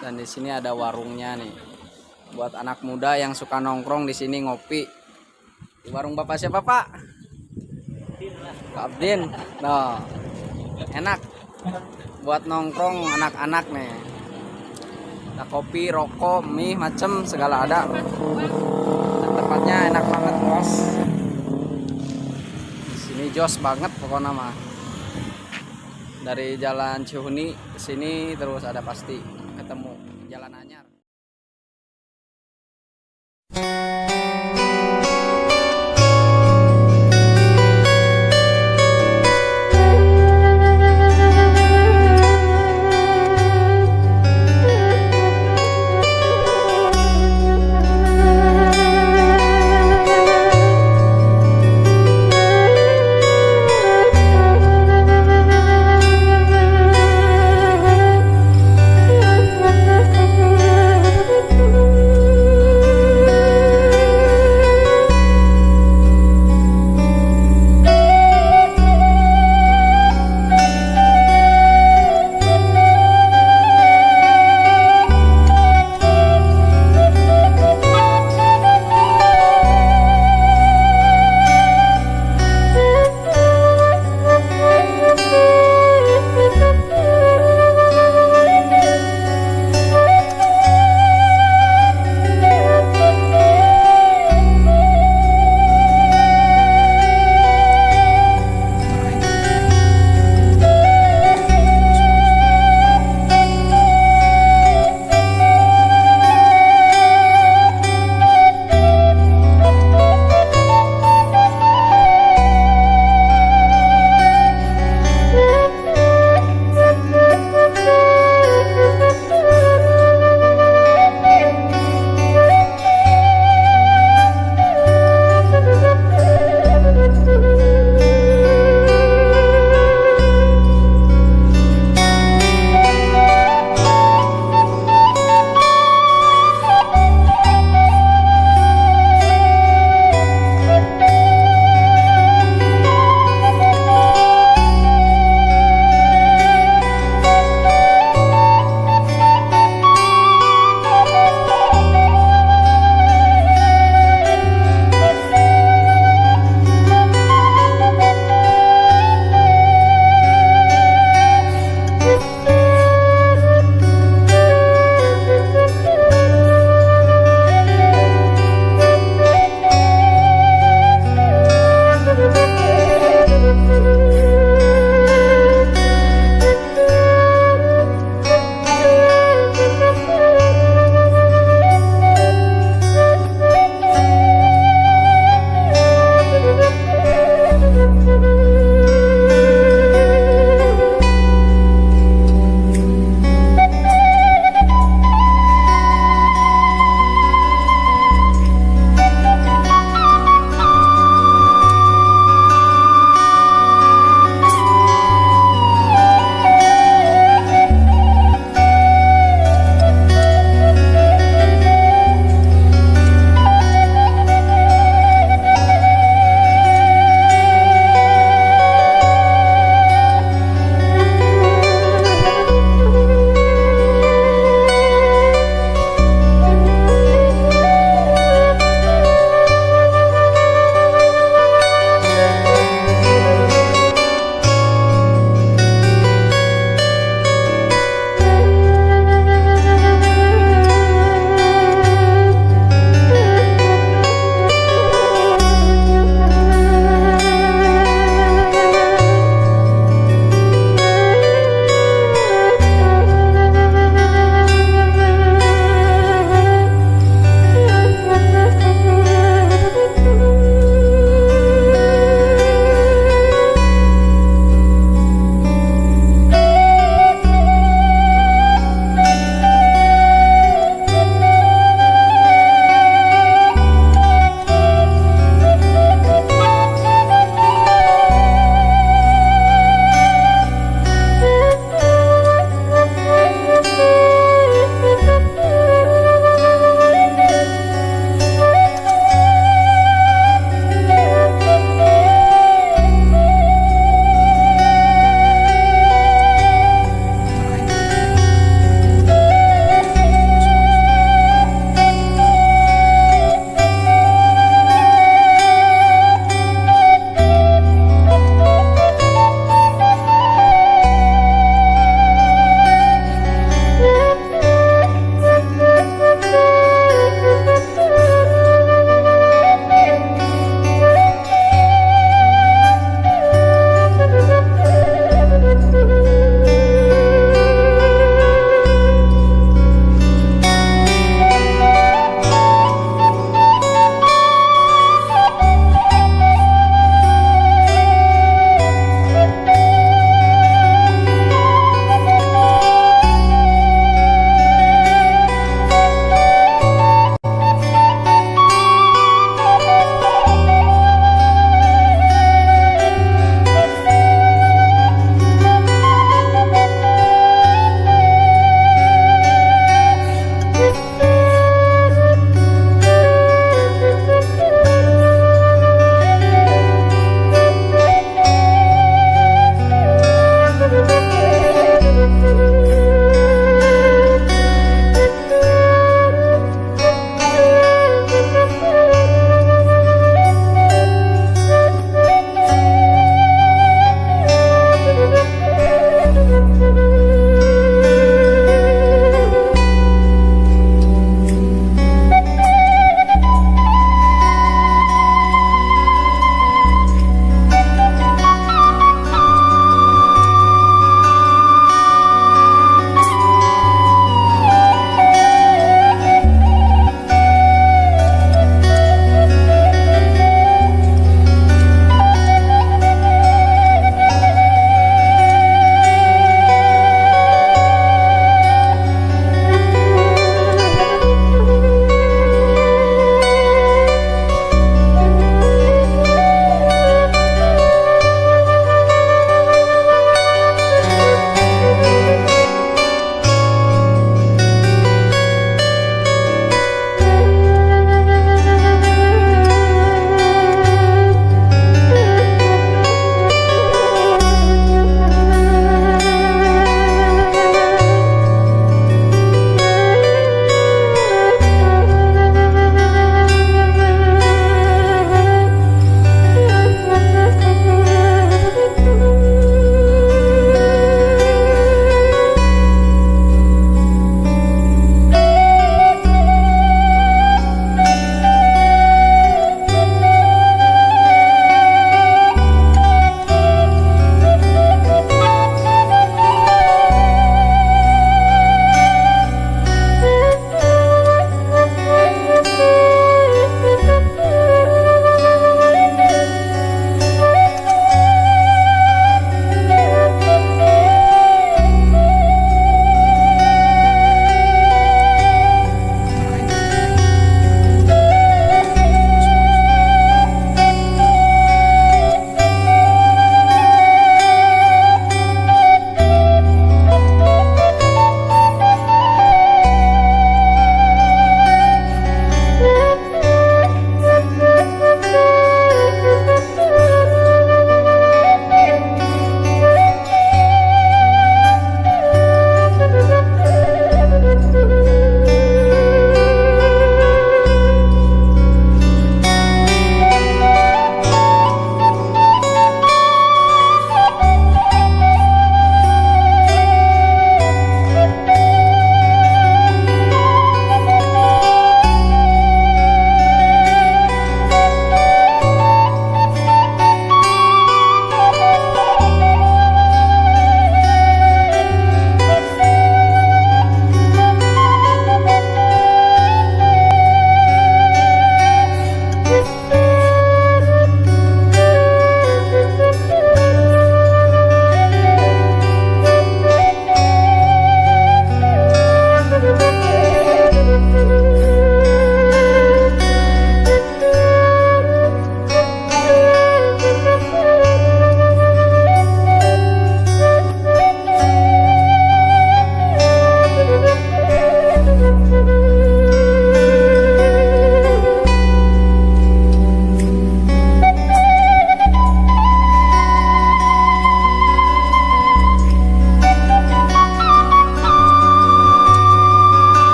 Dan di sini ada warungnya nih. Buat anak muda yang suka nongkrong di sini ngopi. Di warung Bapak siapa, Pak? Pak Abdin. Nah, enak buat nongkrong anak-anak nih. Ada kopi, rokok, mie, macem segala ada. Dan tempatnya enak banget, bos. Di sini jos banget pokoknya mah. Dari Jalan Cihuni ke sini terus ada pasti ketemu Jalan Anyar.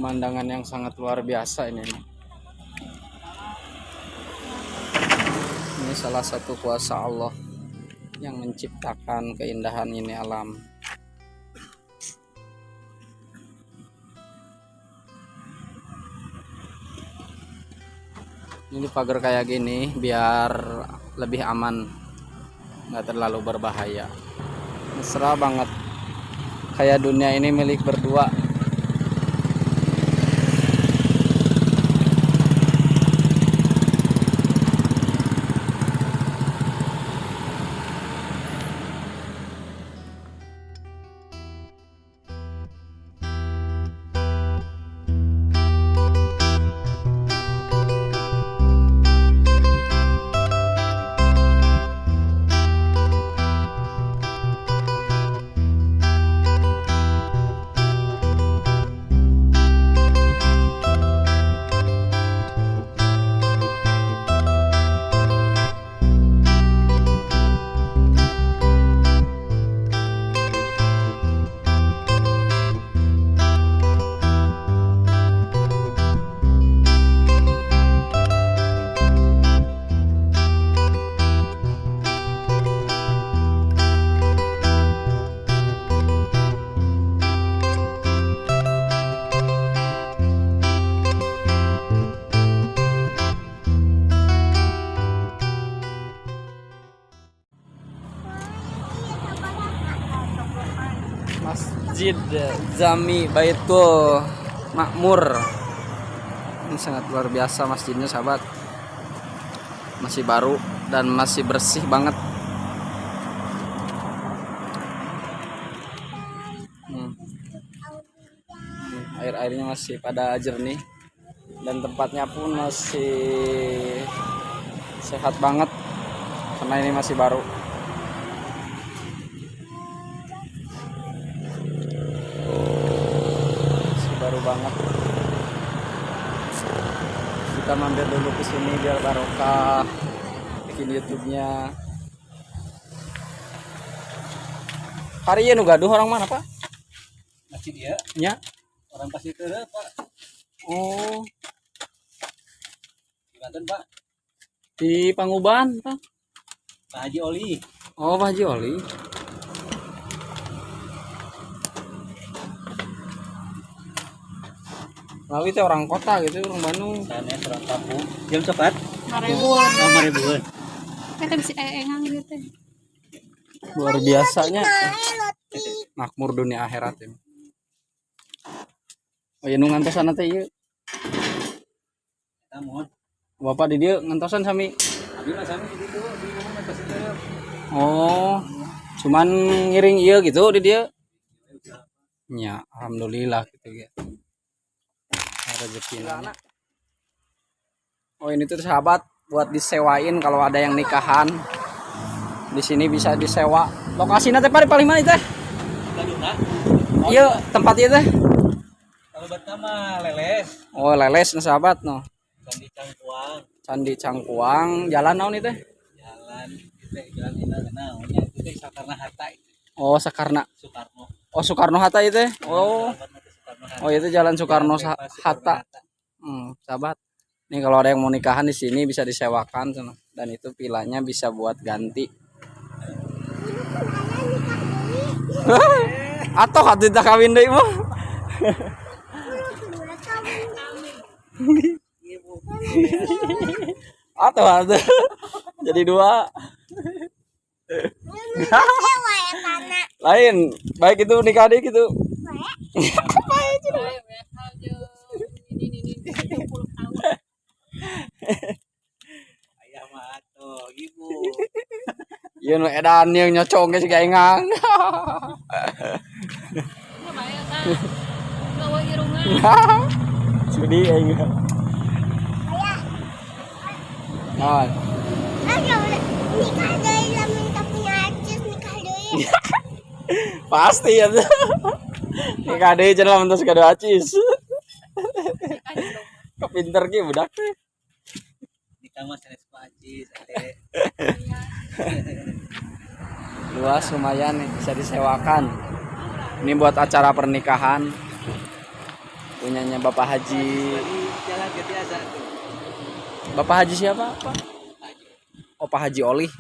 Pemandangan yang sangat luar biasa ini. Ini salah satu kuasa Allah yang menciptakan keindahan ini alam. Ini pagar kayak gini biar lebih aman, nggak terlalu berbahaya. Mesra banget, kayak dunia ini milik berdua. Masjid Jami Baitul Makmur. Ini sangat luar biasa masjidnya, sahabat. Masih baru dan masih bersih banget. Air-airnya masih pada jernih dan tempatnya pun masih sehat banget karena ini masih baru. Masih baru banget. Kita mampir dulu ke sini biar barokah bikin YouTube-nya. Hari ini nu gaduh orang mana, Pak? Masjid ya, Nya. Orang pasti ke Pak. Oh, Di Banten, Pak. Di Panguban, Pak. Pak Haji Oli. Oh, Pak Haji Oli. Lawi teh orang kota gitu, orang Bandung. Sana orang kampung. Jam cepat. Maribuan. Oh, maribuan. Kita bisa engang gitu. Luar biasanya. Makmur dunia akhirat ya. Oh ya, nu ngantosan teh ieu. Namun, Bapak di dieu ngantosan sami. abi mah sami di ditu, di mana pasti ke. Oh, cuman ngiring ieu gitu di dieu. Ya, alhamdulillah gitu ya. Rezeki. Oh, ini tuh sahabat buat disewain kalau ada yang nikahan. Di sini bisa disewa. Lokasinya teh Pak, di paling mana teh? Gaduna. Iya, tempat ieu teh. Kalau pertama Leles, Oh, Leles nah sahabat no. Candi Cangkuang, Candi Cangkuang, jalan naon ieu teh? Jalan itu jalan ini naonnya itu teh Soekarno Hatta itu. Oh, Soekarno. Soekarno. Oh, Soekarno Hatta itu teh. Oh. Jalan itu Soekarno Hatta. Oh, itu Jalan Soekarno Jalan bebas Soekarno Hatta. Hatta. Sahabat. Nih kalau ada yang mau nikahan di sini bisa disewakan sana. Dan itu vilanya bisa buat ganti. Atau hati tak kawin deui mah. Atau atau jadi dua. Lain, baik itu nikah deh gitu. Ini 20 tahun. Ayah mah atuh ibu. Ieu nu edan yang nyocong ge siga engang. Nggak bayar kan? Bawa irungan. Sudi aing. Nah, Nikah deui lamun teu punya acis nikah deui. Pasti ya. Nikah deui cenah lamun tos gaduh acis. Kepinter ki budak teh. Nikah mah sanes Pak Acis ade. Luas lumayan nih bisa disewakan. Ini buat acara pernikahan. Punyanya Bapak Haji. Lagi jalan ke biasa tuh. Bapak Haji siapa, Pak? Haji. Oh, Pak Haji Olih.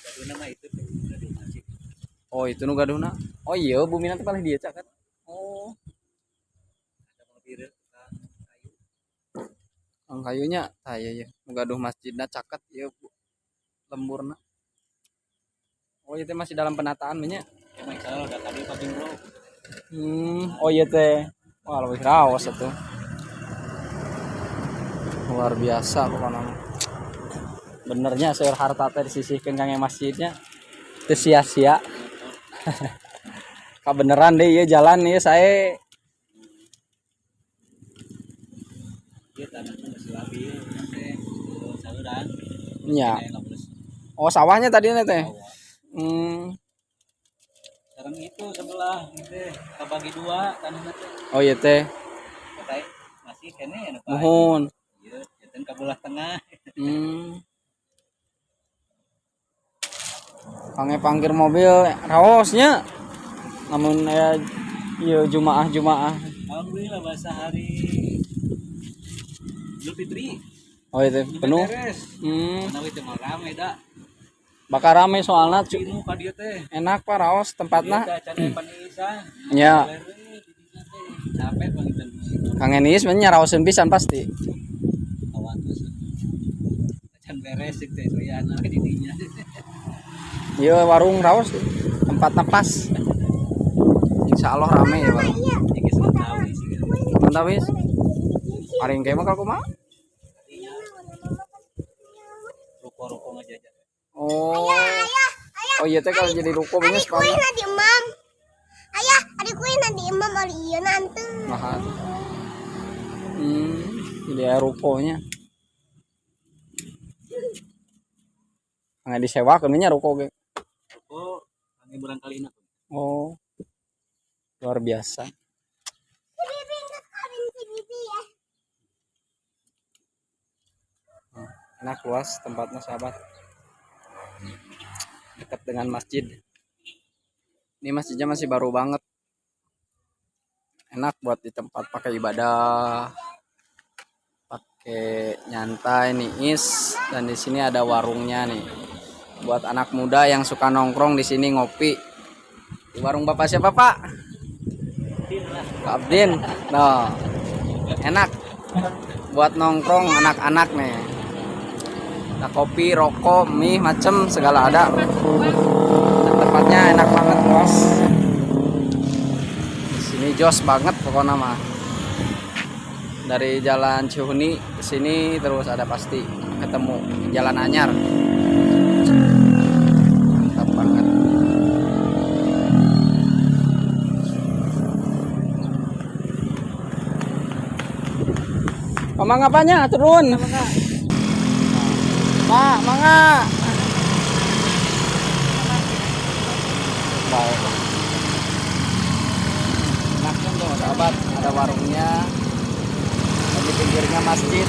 Gaduh nama itu tuh, gaduh masjid. Oh, itu nu gaduhna. Oh iya, bumi nanti paling dia caket. Oh, Ada mobil tukang kayu. ang kayunya tah iya iya. Nu gaduh masjidna caket ieu Bu. Lemburna. Oh, itu masih dalam penataan nya. Emang insya Allah udah tadi paving bro. Oh iya teh. Wah, lebih rawas atuh. Luar biasa pokoknya mah. Benernya seueur harta teh disisihkeun kangge masjidnya. Teu sia-sia. Kabeneran deh ieu jalan ieu saya. Iya tanahnya masih labil, nanti saluran. Nya. Kayak nggak boleh Oh, sawahnya tadi teh. sawah. Sekarang itu sebelah gitu, kebagi dua tanahnya teh. Oh iya teh. Katanya masih kene ya Pak. Muhun. Iya, jantan ke belah tengah. Kangge parkir mobil raosnya. Namun ya iya jumaah-jumaah. Alhamdulillah bahasa hari Idul Fitri. Oh itu penuh. Beres. Karena itu mau rame dah. Bakal rame soalnya Cinu ka dieu teh. Enak Pak raos tempatna. Ieu teh acan aya paniisan. Ya. Lere di dinya teh. Capek pangitan. Kang Enis mah nyaraoseun pisan pasti. Awan terus. Acan beres cek teh soyana di dinya. Iya warung raos tempatnya pas. Insya Allah rame ya warung. Iki tahu sih. Mantap wis. Paling kayak mah kalau kumaha? Ruko-ruko ngajajan. Oh. Ayah, ayah. Oh iya teh kalau jadi ruko Adik bener kue sekali. nanti imam. Ayah, adik kue nanti imam oleh iya nanti. Mahal. Jadi aya rukonya. Nggak disewakeun nya ruko ge. Ruko kami barangkali nak. Oh. Luar biasa. Si Bibi nggak kawin si Bibi ya. Enak luas tempatnya sahabat. Dekat dengan masjid. Ini masjidnya masih baru banget. Enak buat di tempat pakai ibadah. Pakai nyantai niis dan di sini ada warungnya nih. Buat anak muda yang suka nongkrong di sini ngopi. Di warung Bapak siapa, Pak? Pak Abdin. Nah, enak buat nongkrong anak-anak nih. Nah, kopi, rokok, mie, macem segala ada. Dan tempatnya enak banget luas. Di sini jos banget pokoknya mah. Dari Jalan Cihuni ke sini terus ada pasti ketemu Jalan Anyar. Mantap banget. Mamang apanya? Turun. Pak, mangga. Baik. Enaknya tuh, sahabat, ada warungnya. Dan di pinggirnya masjid.